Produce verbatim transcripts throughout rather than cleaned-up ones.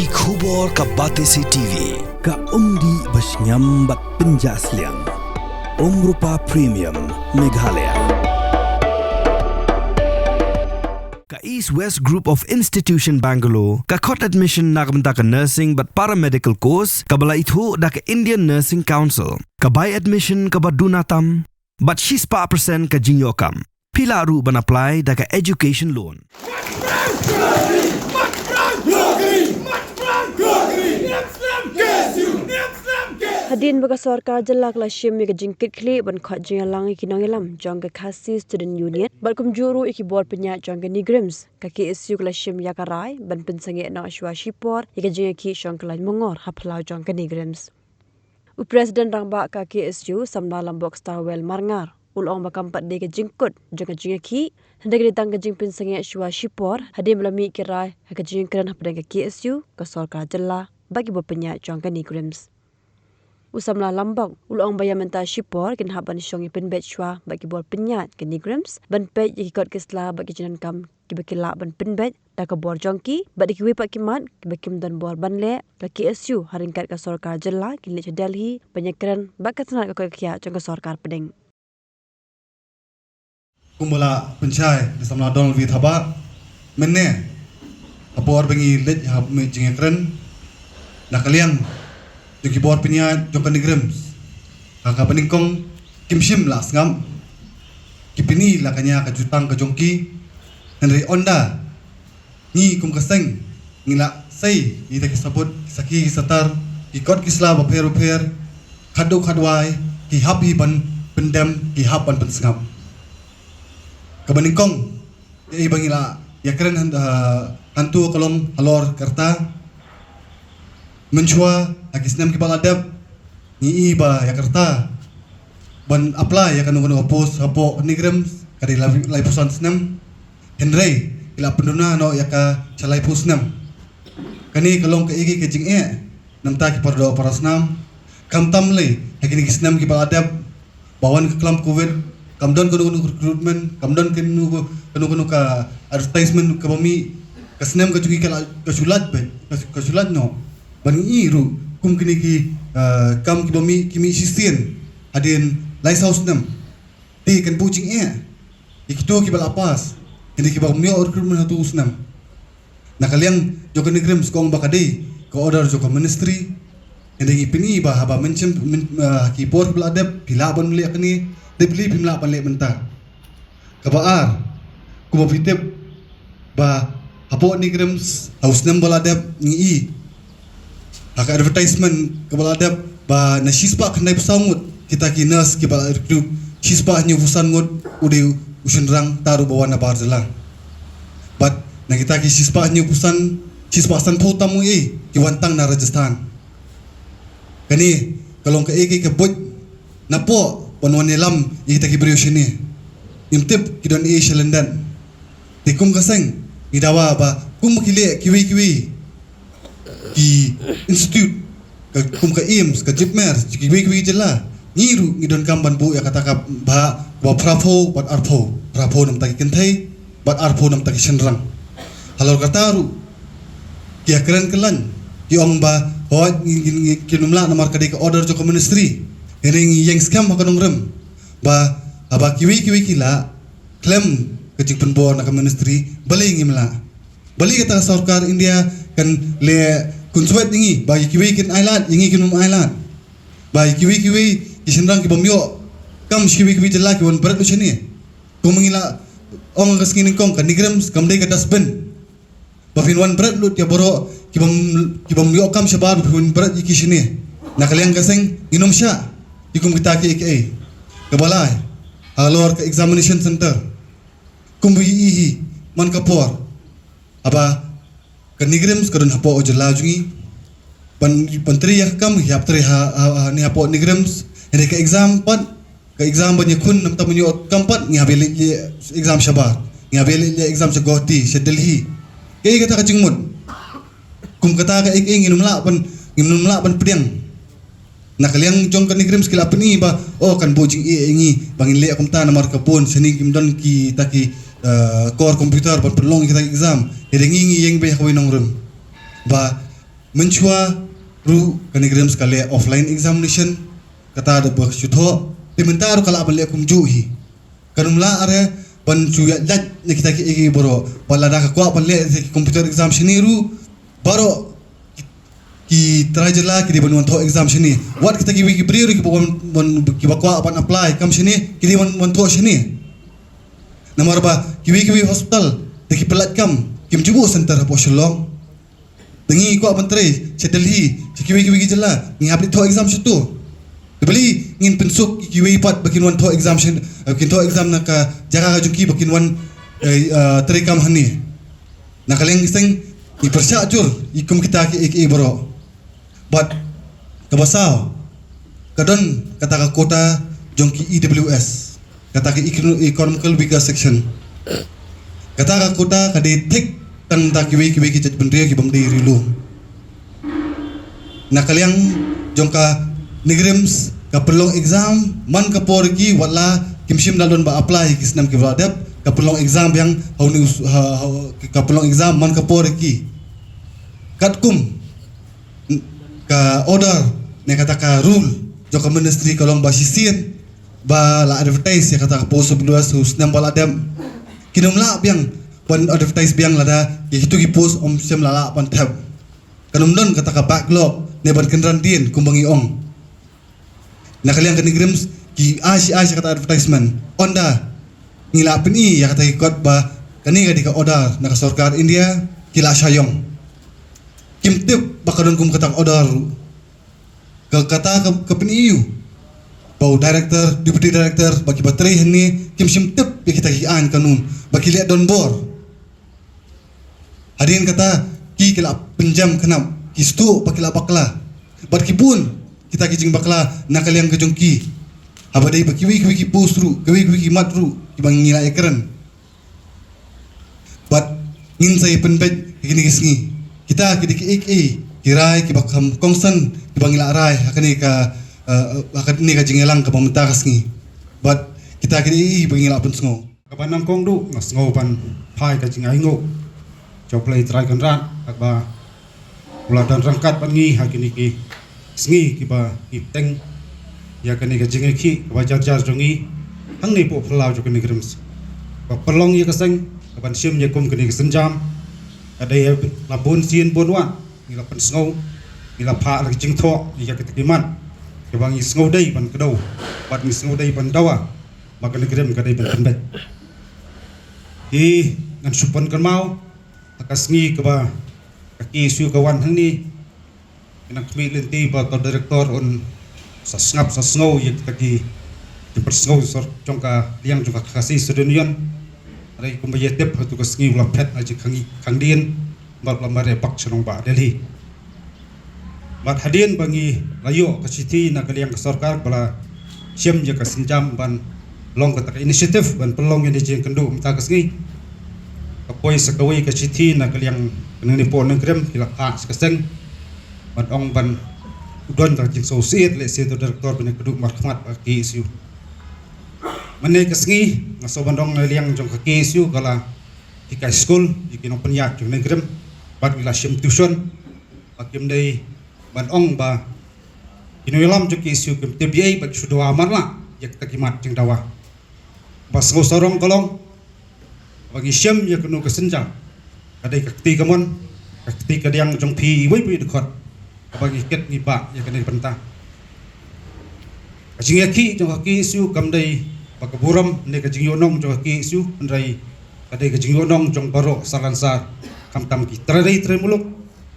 Ki khubor ka Batesi T V, ka umdih ba shngiam bad pynjah sliang. Umrupa Premium, Meghalaya. Ka East West Group of Institution Bangalore, ka khot admission na ka bynta ka nursing bad paramedical course, kaba la ithuh da ka Indian Nursing Council, ka bai admission kaba duna tam, bad shispah percent ka jingïoh kam. Phi lah ruh ban apply da ka education loan. Hadien ba ka sorkar jylla ka la shim ïa ka jingkitkhlieh ban khot jingïalang ïa ki nongïalam jong ka Khasi Student Union bad kumjuh ruh ïa ki bor pynïaid jong ka NEIGRIHMS, ka K S U ka la shim ïa ka rai ban pynsangeh noh shuwa shipor ïa ka jingïakhih shong ka lain mongor ha phyllaw jong ka NEIGRIHMS. U President Rangbah ka K S U, Samla Lambok Starwell Marngar, u la ong ba kam pat dei ka jingkut jong ka jingïakhih, hynrei ka dei tang ka jingpynsangeh shuwa shipor hadien ba la mih ki rai ha ka jingïakren hapdeng ka K S U, ka sorkar jylla bad ki bor pynïaid jong ka NEIGRIHMS. U Samla Lambok u la ong ba ïa mynta shipor kin hap ban shong ïa pynbeit shuwa bad ki bor pynïaid ka NEIGRIHMS ban peit ïa ki kot ki sla bad ki jingdonkam kiba ki lah ban pynbeit da ka bor jong ki bad da kiwei pat ki mat kiba kim don bor ban leh. Ka K S U ha ryngkat ka sorkar jylla kin leit sha Delhi ban ïakren bad ka tnat ka koit ka khiah jong ka sorkar pdeng. Kumba la pynshai da Samla Donald V Thabah mynne, ha por ba ngi leit ha mih jingïakren na ka liang jong ki bor pynïaid jong ka NEIGRIHMS, ha kaba nyngkong kim shym la sngap. Ki pyni la ka nia ka jutang ka jong ki. Hynrei ynda ngi kum ka seng ngi la sei ïa kita ki sabut, ki sakhi, ki satar, ki kot ki sla bapher bapher, khadduh khadwai, ki hap hi ban pyndem, ki hap ban pynsngap. Kaba nyngkong, ïa ba ngi la ïakren han, ah, hangto ka long halor ka rta. Mynshuwa ha ki snem kiba la dep ngi i ba ïa ka rta ban apply ïa kano kano ka post hapoh NEIGRIHMS ka dei lai, laiphew san snem. Hynrei ki la pynduna noh ïa ka sha laiphew snem. Kane ka long kaei kaei ka jingeh na bynta ki para doh para snam. Khamtam lei ha kine ki snem kiba la dep, ba wan ka klam covid, kam don kano kano ka recruitment, kam don kano kano, kano ka advertisement kaba mih. Ka snem ka jong ki ka la, ka shu lait beit, ka shu, ka shu lait noh. Ban ngi i ruh kum kine ki, ah, kam kiba mih, ki mih shisien hadien lai saw snem. Te kan buh jingeh ïa kito kiba la pass, kine kiba ym ïoh recruitment hato u snem. Na ka liang jong ka NEIGRIHMS ka ong ba ka dei ka order jong ka ministry. Hynrei ngi pyni ba haba mynshem, myn, ah, ki por kiba la dep phi lah ban leh kane, dep lei phim lah ban leh mynta. Kaba ar, kumba phi tip ba hapoh NEIGRIHMS ha u snem ba la dep ngi i ha ka advertisement kaba la dep ba na shispah khyndaiphew saw ngut kita ki nurse kiba la recruit, shispah hynñiewphew san ngut u dei u shynrang, tad ruh ba wan na bar jylla. Bad na kita ki shispah hynñiewphew san, shispah sanphew tam u ei ki wan tang na Rajasthan. Kane ka long kaei kaei ka buit napoh ban wan ïalam ïa kita ki briew shane. Ngim tip ki don ei sha lyndet. Te kum ka seng ngi dawa ba kum ki leh kiwei kiwei ki institute, ka, kum ka AIIMS, ka JIPMER, kiwei kiwei jylla, ngi ruh ngi donkam ban buh ïa kata ka bhah ba phraphew bad arphew, phraphew na bynta ki kynthei bad arphew na bynta ki shynrang. Halor kata ruh ki ïakren kyllaiñ, ki ong ba hooid ngi, ngi, ngi, kim lah namar ka dei ka order jong ka ministry. Hynrei ngi ïeng skhem ha ka nongrim ba haba kiwei kiwei ki lah khlem ka jingpynbor na ka ministry, balei ngim lah? Balei kata ka sorkar India kan leh khunswet ïa ngi ba ïa kiwei kin ailad, ïa ngi kin ym ailad? Ba ïa kiwei kiwei ki shynrang ki bym ïoh kam sha kiwei kiwei jylla ki wan bret lut shane. Kum ngi la ong ka sngi nyngkong, ka NEIGRIHMS kam dei ka dustbin ba phin wan bret lut ïa baroh ki bym, ki bym ïoh kam shabar, ba phin wan bret ïa ki shane. Na ka liang ka seng ngin ym shah ïa kum kita kiei kiei. Kaba lai, halor ka examination center, kumba i hi man ka por, haba ka NEIGRIHMS ka don hapoh u jylla jong ngi, ban, ban trei ïa ka kam ngi hap trei ha, ha, ha, ne hapoh NEIGRIHMS. Hynrei ka exam pat, ka exam ban ïakhun namar ban ïoh kam pat ngi hap ïaleh, ïaleh exam shabar, ngi hap ïaleh, ïaleh exam sha Guwahati, sha Delhi. Kaei kata ka jingmut? Kum kata kaei kaei ngin ym lah ban, ngin ym lah ban pdiang. Na ka liang jong ka NEIGRIHMS ki la pyni ba, oh, kan buh jingeh ïa ngi ba ngin leh kumta namar ka bun shane kim don kita ki, eh, core computer ban pynlong kita ki exam. Hynrei ngi ngi ïeng beit ha kawei nongrim ba Mynshuwa ruh ka NEIGRIHMS ka leh offline examination, kata da ba shu thoh, te mynta ruh ka lah ban leh kumjuh hi. Kan ym lah re ban shu ïa lait na kita kiei kiei baroh. Ba lada ka kwah ban leh ki computer exam shane ruh, baroh ki, ki trai jylla ki dei ban wan thoh exam shane. Wat kita kiwei ki briew ruh kiba wan, wan, kiba kwah ban apply kam shane, ki dei wan, wan thoh shane. Namar ba kiwei kiwei hospital da ki pynlait kam kim ju buh center hapoh Shillong. Te ngi kwah ban trei sha Delhi, sha kiwei kiwei ki jylla, ngi hap leit thoh exam shato. Te balei ngin pynsuk ïa kiwei pat ba kin wan thoh exam sha, eh, kin thoh exam na ka jaka ka jong ki ba kin wan, eh, eh, trei kam hangne. Na ka liang seng ngi pyrshah jur ïa kum kita kiei kiei baroh. Bad kaba saw, ka don kata ka quota jong ki E W S, kata ka econo-, economical weaker section. Kata ka quota ka dei thik tang da kiwei kiwei ki jaitbynriew kibym dei ri lum. Na ka liang jong ka NEIGRIHMS ka pynlong exam man ka por ki, wat la kim shym la don ba apply ki snem kiba la dep, ka pynlong exam biang ha une u s-, ha, ha, ka pynlong exam man ka por ki. Katkum ka order ne kata ka rule jong ka ministry ka long ba shisien ba la advertise ïa kata ka post E W S ha u snem ba la dep. Kin ym lah biang ban advertise biang lada ïa kitu ki post ym shym la lah ban thep. Kan ym don kata ka backlog ne ban kynran dien kumba ngi ong. Na ka liang ka NEIGRIHMS ki ai shi ai sha kata advertisement. Ynda ngi la pyni ïa kata ki kot ba kane ka dei ka order na ka sorkar India, ki la shah ïong. Kim tip ba ka don kum kata ka order ruh. Ka kata ka, ka pyni ïa u ba u director, deputy director, ba kiba trei hangne kim shym tip ïa kita ki aiñ kanun, ba ki leh donbor. Hadien kata ki, ki la pynjem khnap, ki sdang ba ki la bakla. Bad ki bun kita ki jingbakla na ka liang ka jong ki. Haba dei ba kiwei kiwei ki post ruh, kiwei kiwei ki mat ruh kiba ngi la ïakren. Bad ngin sa ïa pynbeit ha kine ki sngi. Kita ki dei kiei kiei ki rai kiba kham kongsan kiba ngi la rai ha kane ka, eh, ha kane ka jingïalang kaba mynta ka sngi. Bad kita ki dei kiba ngi la pynsngew. Kaba nyngkong duh nga sngew ban phai ka jingainguh sha U Blei Trai Kynrad, kaba u la don ryngkat bad ngi ha kine ki sngi kiba ngi bteng ïa kane ka jingïakhih kaba jar jar jong ngi hangne hapoh phyllaw jong ka NEIGRIHMS. Ba pynlong ïa ka seng kaban shim ïa kum kane ka sienjam. Ka dei la bun sien bun wat ngi la pynsngew, ngi la phah la ka jingthoh ïa kita ki mat kiba ngi sngew dei ban kdew bad ngi sngew dei ban dawa. Ba ka NEIGRIHMS ka dei ban pynbeit. Hi ngan shu pynkynmaw ha ka sngi kaba ka K S U ka wan hangne. Ngi nang khmih lynti ba ka director un sa sngap sa sngew ïa kita ki jingpynsngew sor jong ka liang jong ka Khasi Student Union. Hynrei kumba ïa tip, ha tu ka sngi u la phet ha jingkhang, khang dien bad u la mareh bak sha nongbah Delhi. Bad hadien ba ngi la ïoh ka shithi na ka liang ka sorkar ba la shim ïa ka sienjam ban long kata ka initiative ban pynlong ïa kane ka jingïakynduh mynta ka sngi, ka poi sa kawei ka shithi na ka liang ka NEIGRIHMS, ki la phah sha ka seng ban ong ban u don ka jingsngewsih lehse u director ban ïakynduh markhmat bad ka K S U. Mynne ka sngi nga sngew ban ong na liang jong ka K S U ka la hikai skul ïa ki nongpynïaid jong ka NEIGRIHMS bad ki la shim tuition. Ba kim dei ban ong ba ki nongïalam jong ka K S U kim tip ei bad shu dawa marlah ïa kita ki mat jingdawa. Ba sngew sarong ka long ba ngi shim ïa kano ka sienjam ka dei ka kti kamon, ka kti kadiang jong phi iwei pa iwei dkhot. Kaba ngi kit ngi bah ïa kane ka bynta. Ka jingïakhih jong ka K S U kam dei ba ka burom ne ka jingïohnong jong ka K S U, hynrei ka dei ka jingïohnong jong baroh sar lansar, khamtam ki trai ri trai muluk,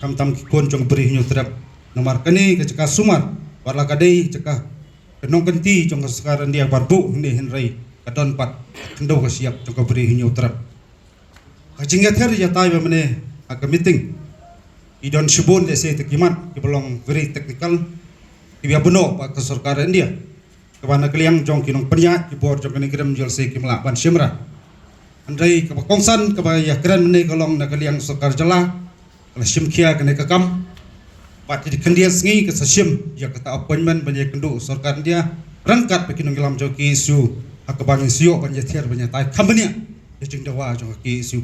khamtam ki khun jong ka Bri Hynñiewtrep. Namar kane ka jaka sumar, wat la ka dei jaka ka nongkynti jong ka sorkar India ban buh hangne, hynrei ka don pat ka khyndew ka shyiap jong ka Bri Hynñiewtrep. Ka jingïather ïatai ba mynne ha ka meeting, ki don shibun lehse kita ki mat kiba long very technical, kiba ïa bynnoh bad ka sorkar India. Kaba na ka liang jong ki nongpynïaid, ki bor jong ka NEIGRIHMS jong lehse kim lah ban shim ra. Hynrei kaba kongsan kaba ïakren mynne ka long na ka liang sorkar jylla ka la shim khia kane ka kam. Bad ki khyndiat sngi ka sa shim ïa kata appointment ban ïakynduh sorkar India ryngkat bad ki nongïalam jong ka K S U, ha kaba ngin sa ïoh ban ïather ban ïatai kham bniah ïa ka jingdawa jong ka K S U.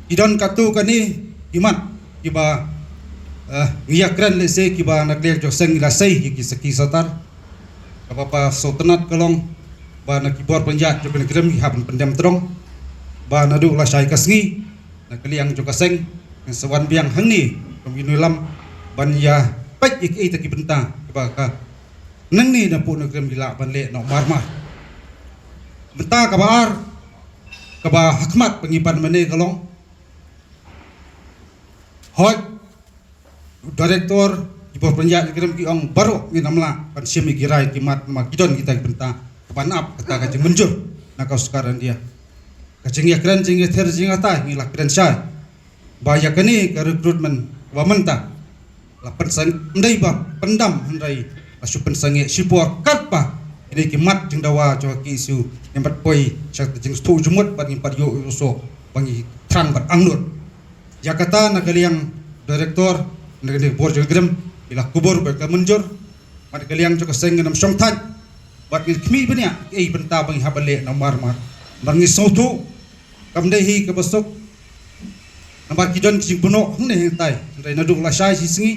Ki don katto katne ki mat kiba Ngi ïa kren lehse kiba na ka liang jong ka seng ngi la sei ïa ki sakhi satar. Kaba ba sngewtynnat ka long ba na ki bor pynïaid jong ka Nongkrem ki hap ban pyndem tyrkhong ba naduh lashai ka sngi na ka liang jong ka seng ngi sa wan biang hangne kum ki nongïalam ban ïa peit ïa kiei kita ki bynta kiba ka nangne na pdeng Nongkrem ki lah ban leh noh mar mar. Bynta kaba ar kaba hakhmat ba ngi pan mynne ka long, hooid, u director, ki bor pynïaid Nongkrem ki ong baroh ngin ym lah ban shim ïa ki rai ki mat namar ki don kita ki bynta kaba nap kata ka jingmynjur na ka sorkar India. Ka jingïakren jingïather jingïatai ngi la kren shai ba ïa kane ka recruitment ba mynta la pynsang, ym dei ba pyndam hynrei la shu pynsangeh shipor katba kine ki mat jingdawa jong ka KSU ngim pat poi sha ka jingsngewthuh jingmut bad ngim pat ïoh ïoh soh ba ngi thrang bad angnud. Ïa kata na ka liang director na ka liang bor jong Nongkrem ki la kubur bad ka mynjur. Bad ka liang jong ka seng ngin ym shong thait bad ngin khmih bniah ei bynta ba ngi hap ban leh namar mar mar ngi sngewthuh kam dei hi kaba suk. Namar ki don ki jingpynnoh hangne hangtai hynrei naduh lashai shi sngi,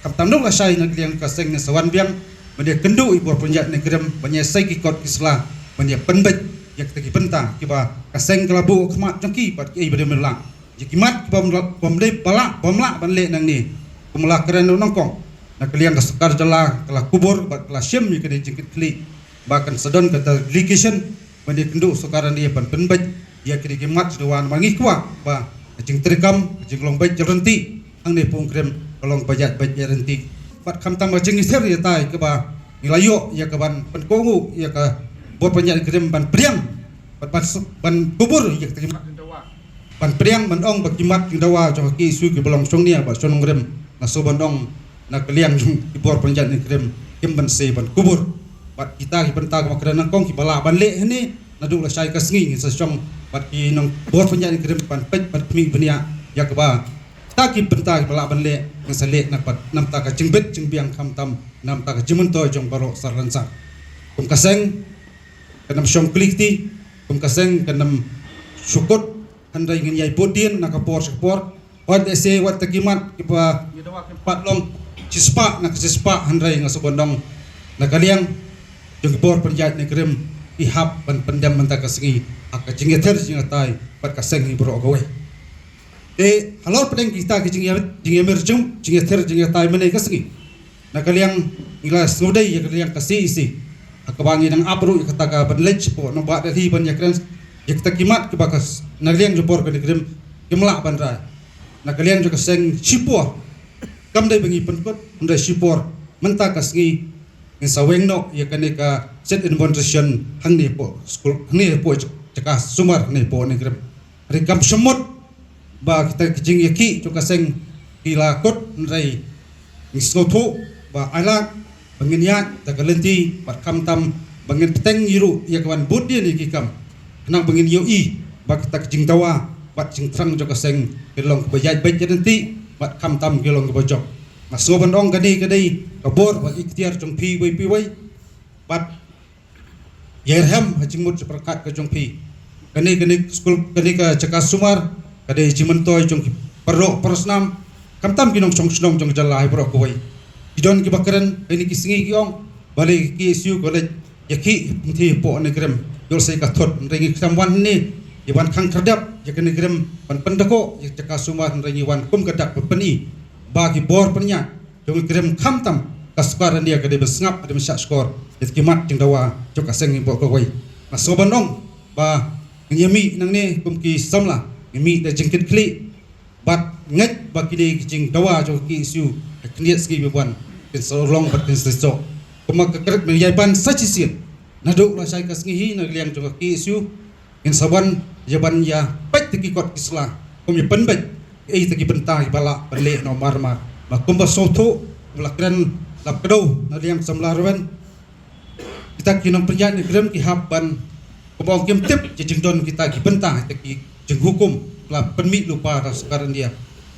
khamtam naduh lashai na ka liang ka seng ngi sa wan biang ban ïa kynduh ïa bor pynïaid Nongkrem ban ïa sei ki kot ki sla ban ïa pynbeit ïa kita ki bynta kiba ka seng ka la buh khmat jong ki bad kiei ba dei mynta. Ïa ki mat kibym lah, bym dei ba lah, bym lah ban leh nangne. Kum la kren nyngkong, na ka liang ka sorkar jylla ka la kubur bad ka la shim ïa kane ka jingkitkhlieh ba kan sa don kata ka delegation ban ïa kynduh sorkar India ban pynbeit ïa kine ki mat jingdawa namar ngi kwah ba ka jingtrei kam, ka jinglong beit jingryntih hangne pdeng Nongkrem ka long ba ïaid beit ïaid ryntih. Bad khamtam ka jingïather ïatai kaba ngi la ïoh ïa ka ban pynkohnguh ïa ka bor pynïaid Nongkrem ban pdiang bad ban, ban kubur ïa kita ki mat jingdawa. Ban pdiang ban ong ba ki mat jingdawa jong ka KSU kiba long shong nia bad shong Nongkrem nga sngewbha ban ong na ka liang jong ki bor pynïaid Nongkrem kim ban sei ban kubur. Bad kita ki bynta kiba kren nyngkong kiba lah ban leh hangne naduh lashai ka sngi ngin sa shong bad ki nong bor pynïaid Nongkrem ban peit ban khmih bniah ïa kaba kita ki bynta kiba lah ban leh ngin sa leh na pat namta ka jingbit jingbiang khamtam namta ka jingmyntoi jong baroh sar lane sar. Kum ka seng kan ym shong kli kti, kum ka seng kan ym shu kut, hynrei ngin ïai bud dien na ka por sha ka por. Wat lehse wat kita ki mat kiba ngi dawa kim pat long shispah na ka shispah hynrei nga sngewbha ban ong na ka liang jong ki bor pynïaid Nongkrem ki hap ban pyndem mynta ka sngi ha ka jingïather jingïatai bad ka seng hi baroh kawei. Te halor pdeng kita ki jingïa, jingïamir jong, jingïather jingïatai mynne ka sngi. Na ka liang ngi la sngewdei ïa ka liang ka CEC ha kaba ngi dang ap ruh ïa kata ka ban leit shapoh Nongbah Delhi ban ïakren ïa kita ki mat kiba ka s-, na liang jong ka bor ka Nongkrem kim lah ban rai. Na ka liang jong ka seng shipor kam dei ba ngi pynkut hynrei shipor mynta ka sngi ngin sa weng noh ïa kane ka seat inauguration hangne hapoh skul, hangne hapoh jaka sumar hangne hapoh Nongkrem. Hynrei kam shym mut ba kita ki jingïakhih jong ka seng ki la kut hynrei ngi sngewthuh ba ai lad ba ngin ïaid da ka lynti bad khamtam ba ngin bteng ïa ruh ïa ka ban bud dien ïa ki kam khnang ba ngin ïohi ba kita ki jingdawa bad jingthrang jong ka seng ki long kiba ïaid beit ïaid ryntih bad khamtam ki long kiba jop. Nga sngewbha ban ong kane ka dei ka bor bad iktiar jong phi iwei pa iwei bad ïai rhem ha jingmut jingpyrkhat ka jong phi. Kane, kane ka skul, kane ka jaka sumar ka dei jingmyntoi jong ki paralok parasnam khamtam ki nongshong shnong jong ka jylla hi baroh kawei. Ki don kiba kren kine ki sngi ki ong balei ka KSU ka leit ïakhih pynthih hapoh Nongkrem. Ïoh lehse ka thut hynrei ngi khlem wan hangne ïa ban khang khyrdep ïa ka Nongkrem ban pyndakop ïa ka jaka sumar hynrei ngi wan kum ka dak ba pyni ba ki bor pynïaid jong ka Nongkrem khamtam ka sorkar India ka dei ban sngap, ka dei ban shah shkor ïa ki mat jingdawa jong ka seng hi baroh kawei. Nga sngewbha ban ong ba ngin ïa mih nangne kum ki samla, ngin mih da jingkitkhlieh bad ngeit ba kine ki jingdawa jong ka KSU ha khyndiat sngi ba wan kin sa urlong bad kin sa soh. Kumba ka kyrpad mynta ïa ban sa shisien naduh lashai ka sngi hi na ka liang jong ka KSU ngin sa wan ïa ban ïa peit ïa ki kot ki sla kum ïa pynbeit ïa kita ki bynta kiba lah ban leh noh mar mar. Ba kumba sngewthuh ba la kren lap kdew na liang samla Rewen, kita ki nongpynïaid Nongkrem ki hap ban, kumba ong, kim tip ïa jingdon kita ki bynta, kita ki jinghukum la pynmih lypa da sorkar India.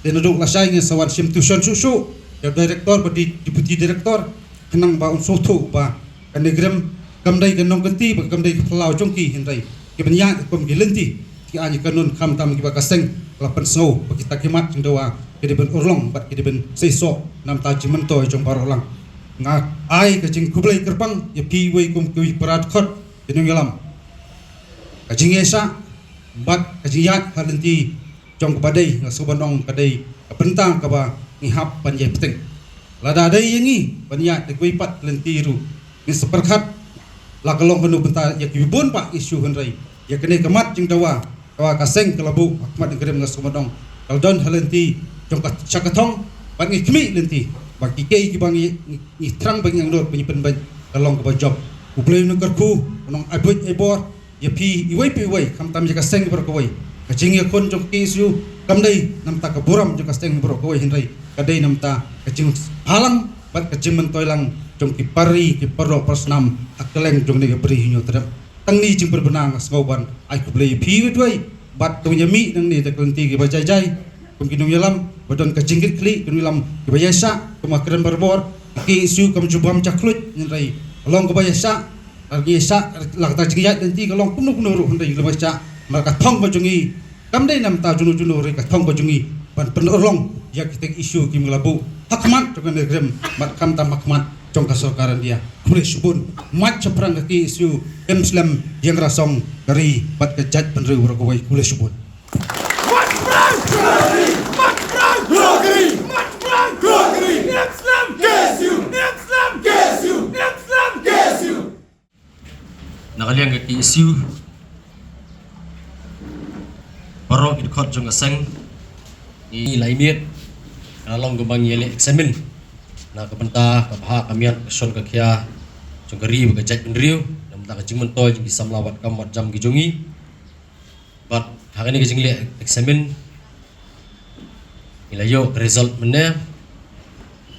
Te naduh lashai ngin sa wan shim tuition shuh shuh ïa u director bad deputy director khnang ba un sngewthuh ba ka Nongkrem kam dei ka nongkynti bad kam dei ka phyllaw jong ki hynrei ki pynïaid kum ki lynti, ki aiñ ka nun, khamtam kiba ka seng la pynsngew ba kita ki mat jingdawa ki dei ban urlong bad ki dei ban seisoh namar ka jingmyntoi jong baroh lang. Nga ai ka jingkhublei kyrpang ïa phi wei kum ki para dkhot ki nongïalam. Ka jingïaishah bad ka jingïaid ha lynti jong kaba dei, nga sngewbha ban ong ka dei ka bynta kaba ngi hap ban ïai bteng. Lada dei ïa ngi ban ïaid da kawei pat lynti ruh, ngin sa pyrkhat la ka long kano bynta ïa ki bun pat issue, hynrei ïa kane ka mat jingdawa kaba ka seng ka la buh ha khmat Nongkrem, nga sngewbha ban ong ka la don ha lynti jong ka sha ka thong, bad ngi khmih lynti ba ki kei kiba ngi, ngi, ngi thrang ba ngi angnud ba ngi pynbeit ka long kaba jop. U Blei un kyrkhu, un ong ai buit ai bor ïa phi iwei pa iwei, khamtam ïa ka seng baroh kawei. Ka jingïakhun jong ka K S U kam dei namar ka burom jong ka seng baroh kawei, hynrei ka dei namar ka jingphalang bad ka jingmyntoi lang jong ki para ri, ki para doh para snam ha kylleng jong kane ka Bri Hynñiewtrep. Tang kine ki jingpynbna nga sngewbha ban ai khublei ïa phi iwei pa iwei bad to ngin ïa mih nangne da ka lynti kaba jai jai. Kum ki nongïalam ba don ka jingkitkhlieh, ki nongïalam kiba ïaishah, kum nga kren barabor, ka K S U kam ju bam jakhluit, hynrei ka long kaba ïaishah. Ka ïaishah la kata jingïaid lynti ka long kumno kumno ruh, hynrei kaba ïaishah namar ka thong ka jong ngi kam dei namar juno juno, hynrei ka thong ka jong ngi ban pynurlong ïa kita ki issue kiba ngi la buh ha khmat jong ka Nongkrem bad khamtam ha khmat jong ka sorkar India. Khublei shibun. Mait shaphrang ka K S U, khlem slem ïa ka rasong ka ri bad ka jaitbynriew baroh kawei. Khublei shibun. Mat Pride! Mat Pride! Mat Pride! Niam Islam! K S U! Niam Islam! K S U! Niam Islam! K S U! Na ka liang ka K S U, baroh ki dkhot jong ka seng, ngi la ïa miet, ka long kaba ngi ïa leh examine na ka bynta ka bha ka miat, ka shon ka khia jong ka ri bad ka jaitbynriew, na ka bynta ka jingmyntoi jong ki samla wad kam wad jam ki jong ngi. Bad ha kane ka jingleh examine ngi la ïoh ka result mynne,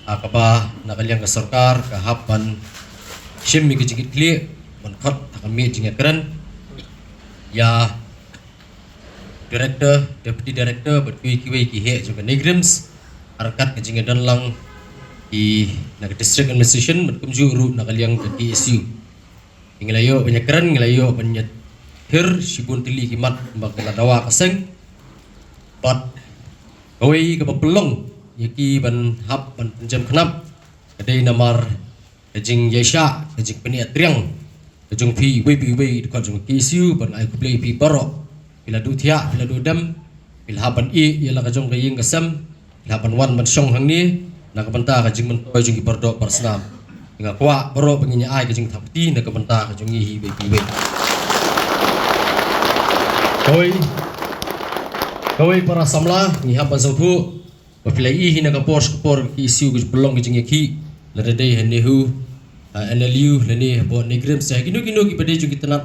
ha kaba na ka liang ka sorkar ka hap ban shim ïa ka jingkitkhlieh ban khot ha ka miet jingïakren ïa director, deputy director bad kiwei kiwei ki heh jong ka NEIGRIHMS, ryngkat ka jingïadon lang ki na ka district administration bad kumjuh ruh na ka liang ka K S U. Ngi la ïoh ban ïakren, ngi la ïoh ban ïathir shibun tylli ki mat ba ka la dawa ka seng. Bad kawei kaba pynlong ïa ki ban hap ban pynjem khnap ka dei namar ka jingïaishah, ka jingpynïaid triang ka jong phi iwei pa iwei, dkhot jong ka K S U, ban ai khublei ïa phi baroh. Phi la duh thiah, phi la duh dem, phi la hap ban ïeh ïa la ka jong ka ïing ka sem, phi la hap ban wan ban shong hangne na ka bynta ka jingmyntoi jong ki para doh para snam. Nga kwah baroh ba ngin ïa ai ka jingthap kti na ka bynta ka jong ngi hi iwei pa iwei. Kawei, kawei para samla, ngi hap ban sngewthuh ba phi la ïohi na ka por sha ka por ka K S U ka ju pynlong ka jingïakhih, lada dei ha NEHU, ha N L U, lane hapoh NEIGRIHMS, ha kino kino kiba dei jong ki tnat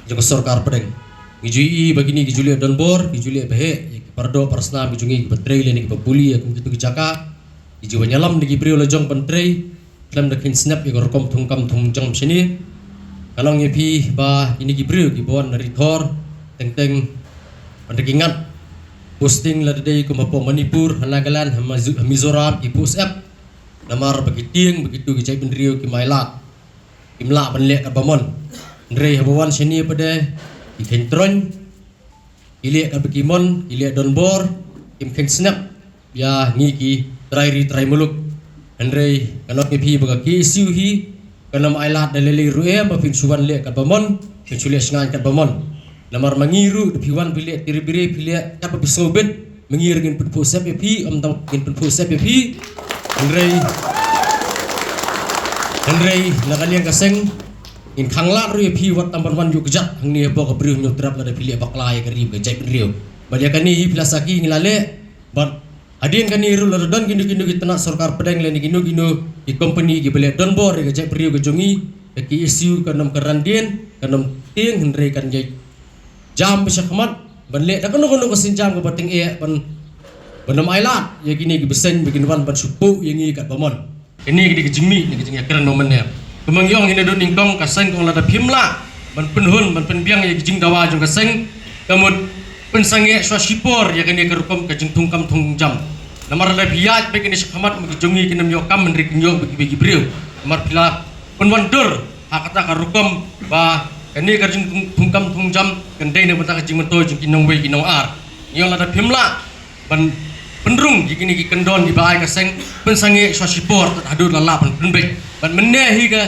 jong ka sorkar pdeng. Ngi ju ïohi ba kine ki ju leh donbor, ki ju leh baheh ïa ki para doh para snam ki jong ngi kiba trei lane kiba pule ïa kum kito ki jaka. Ki ju wan ïalam da ki briew la jong ban trei khlem da kheiñ snep ïa ka rukom thungkam thungjam shane. Ka long ïa phi ba kine ki briew kiba wan na ri Thor, teng teng ban da ki ngat posting, lada dei kum hapoh Manipur, ha Nagaland, ha Mizo-, ha Mizoram, ki post ep namar ba ki tieng ba kito ki jaitbynriew kim ailad, kim lah ban leh katba mon. Hynrei haba wan shane pat de ki kheiñ troiñ, ki leh katba ki mon, ki leh donbor, kim kheiñ snep ïa ngi ki trai ri trai muluk. Hynrei ka long ïa phi ba ka K S U hi kan ym ailad da lei lei ruh em ba phin shu wan leh katba mon, phin shu leh shngaiñ katba mon. Namar ma ngi ruh da phi wan phi leh tiri biri, phi leh katba phi sngewbit, ma ngi ruh ngin pynphuh sep ïa phi, ym tang ngin pynphuh sep ïa phi. Hynrei, hynrei na ka liang ka seng ngin khanglad ruh ïa phi wat tang ban wan ïuh kjat hangne hapoh ka Bri Hynñiewtrep lada phi leh bakla ïa ka ri bad ka jaitbynriew. Bad ïa kane hi phi la sakhi, ngi la leh. Bad hadien kane ruh lada don kino kino ki tnat sorkar pdeng lane kino kino ki kompani kiba leh donbor ïa ka jaitbynriew ka jong ngi, ka K S U kan ym kyrandien, kan ym tieng, hynrei kan ïai jam ba sha khmat ban leh da kano kano ka sienjam kaba tyngeh ban, ban ym ailad ïa kine kiba seng ba kin wan ban shu phuh ïa ngi katba mon. Kane ka dei ka jingmih ne ka jingïakren ba mynne. Kumba ngi ong hi na dun nyngkong, ka seng ka ong lada phim lah ban pynhun ban pynbiang ïa ka jingdawa jong ka seng, ka mut pynsangeh shuwa shipor ïa kane ka rukom ka jingthungkam thungjam. Namar lada phi ïaid beit kane sha khmat, ma ki jong ngi kin ym ïoh kam, hynrei kin ïoh beit kiwei ki briew. Namar phi la pynwandur ha kata ka rukom ba kane ka jingthungkam thungjam kan dei na bynta ka jingmyntoi jong ki nongwei ki nongar. Ngi ong lada phim lah ban pynrung ïa kine ki kyndon kiba ai ka seng, pynsangeh sha shipor tad haduh la lah ban pynbeit. Bad mynne hi ka,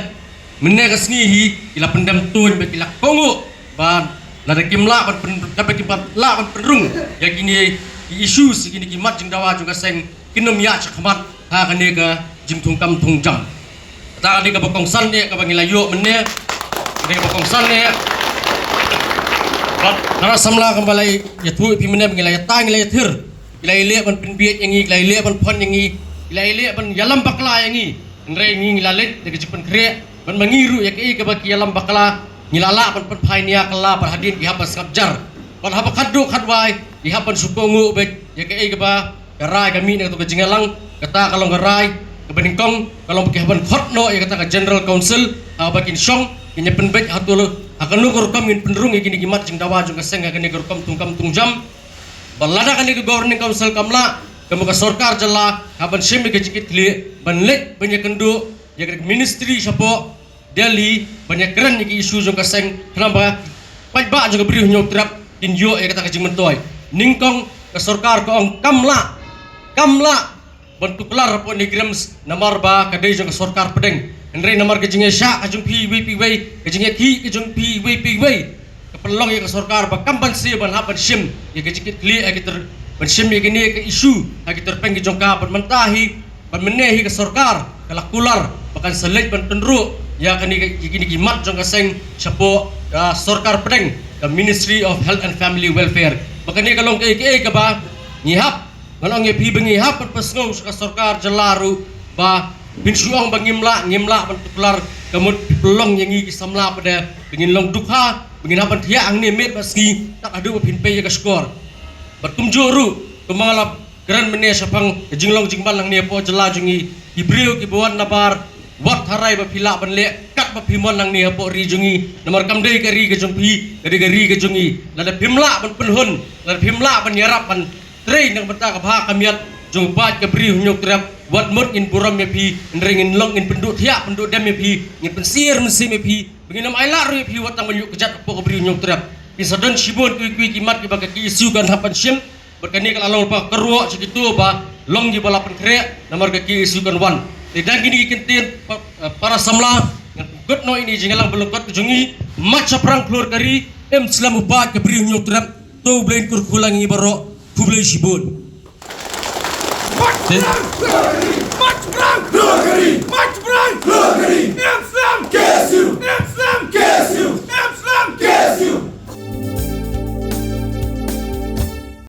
mynne ka sngi hi ki la pyndem tuiñ bad ki la kohnguh ba lada kim lah ban pyn, lada kim lah ban pynrung ïa kine ki issues, ïa kine ki mat jingdawa jong ka seng, kin ym ïaid shakhmat ha kane ka jingthungkam thungjam. Kata ka dei kaba kongsan eh kaba ngi la ïoh mynne. Ka dei kaba kongsan eh. Bad para samla, kumba la ïathuh ïa phi mynne, ngi la ïatai, ngi la ïathir. Ki la ïaleh ban pynbieit ïa ngi, ki la ïaleh ban phon ïa ngi, ki la ïaleh ban ïalam bakla ïa ngi. Hynrei ngi, ngi la leit da ka jingpynkhreh. Bad ma ngi ruh ïa kaei kaba ki ïalam bakla ngi la lah ban pynphai nia kylla, bad hadien ki hap ban sngap jar. Bad haba khatduh khatwai ki hap ban shu kohnguh beit ïa kaei kaba ka rai ka mih na kato ka jingïalang. Kata ka long ka rai kaba nyngkong, ka long ba ki hap ban khot noh ïa kata ka General Council, haba kin shong kin ïa pynbeit hato ha kano ka rukom ngin pynrung ïa kine ki mat jingdawa jong ka seng ha kane ka rukom thungkam thungjam. Bad lada kane ka Governing Council kam lah, ka mut ka sorkar jylla hap ban shim ïa ka jingkitkhlieh ban leit ban ïakynduh ïa ka Ministry shapoh Delhi ban ïakren ïa ki issue jong ka seng, khnang ba paidbah jong ka Bri u Hynñiewtrep kin ïoh ïa kata ka jingmyntoi. Nyngkong ka sorkar ka ong kam lah, kam lah ban tuklar hapoh NEIGRIHMS namar ba ka dei jong ka sorkar pdeng. Hynrei namar ka jingïaishah ka jong phi iwei pa iwei, ka jingïakhih ka jong phi iwei pa iwei, ka pynlong ïa ka sorkar ba kam banse ban hap ban shim ïa ka jingkitkhlieh ha ki tyrpeng, ban shim ïa kine ki issue ha ki tyrpeng ki jong ka. Bad mynta hi, bad mynne hi ka sorkar ka la kular ba kan sa leit ban pynrung ïa kane ka, ïa kine ki mat jong ka seng shapoh ka sorkar pdeng, ka Ministry of Health and Family Welfare. Ba kane ka long kaei kaei kaba ngi hap, ngan ong ïa phi ba ngi hap ban pynsngew sha ka sorkar jylla ruh ba phin shu ong ba ngim lah, ngim lah ban tuklar, ka mut pynlong ïa ngi ki samla pat de ba ngin long dukha, ba ngin hap ban thiah hangne miet bad sngi tad haduh ba phin pei ïa ka shkor. Bad kumjuh ruh, kumba nga la kren mynne shaphang ka jinglong jingman hangne hapoh jylla jong ngi, ki briew kiba wan nabar, wat tharai ba phi lah ban leh katba phi mon hangne hapoh ri jong ngi, namar kam dei ka ri ka jong phi, ka dei ka ri ka jong ngi. Lada phim lah ban pynhun, lada phim lah ban ïarap ban trei na ka bynta ka bha ka miat jong u paid ka Bri u Hynñiewtrep, wat mut ngin burom ïa phi, hynrei ngin long, ngin pynduh thiah pynduh dem ïa phi, ngin pynsyier mynsiem ïa phi, ba ngin ym ailad ruh ïa phi wat tang ban ïuh kjat hapoh ka Bri u Hynñiewtrep. Phin sa don shibun kiwei kiwei ki mat kiba ka KSU kan hap ban shim. Bad kane ka la long lypa kyrwoh sha kito ba long kiba la pynkhreh namar ka KSU kan wan. Te dang kine ki kyntien pa, eh, para samla, ngan pynkut noh ïa kane ka jingïalang ba lyngkot ka jong ngi. Mat shaphrang khlur ka ri, im slem u paid ka Bri u Hynñiewtrep. To U Blei un kyrkhu lang ïa ngi baroh. Khublei shibun. Mat shaphrang khlur ka ri. Mat shaphrang khlur ka ri. Mat shaphrang khlur ka ri. Im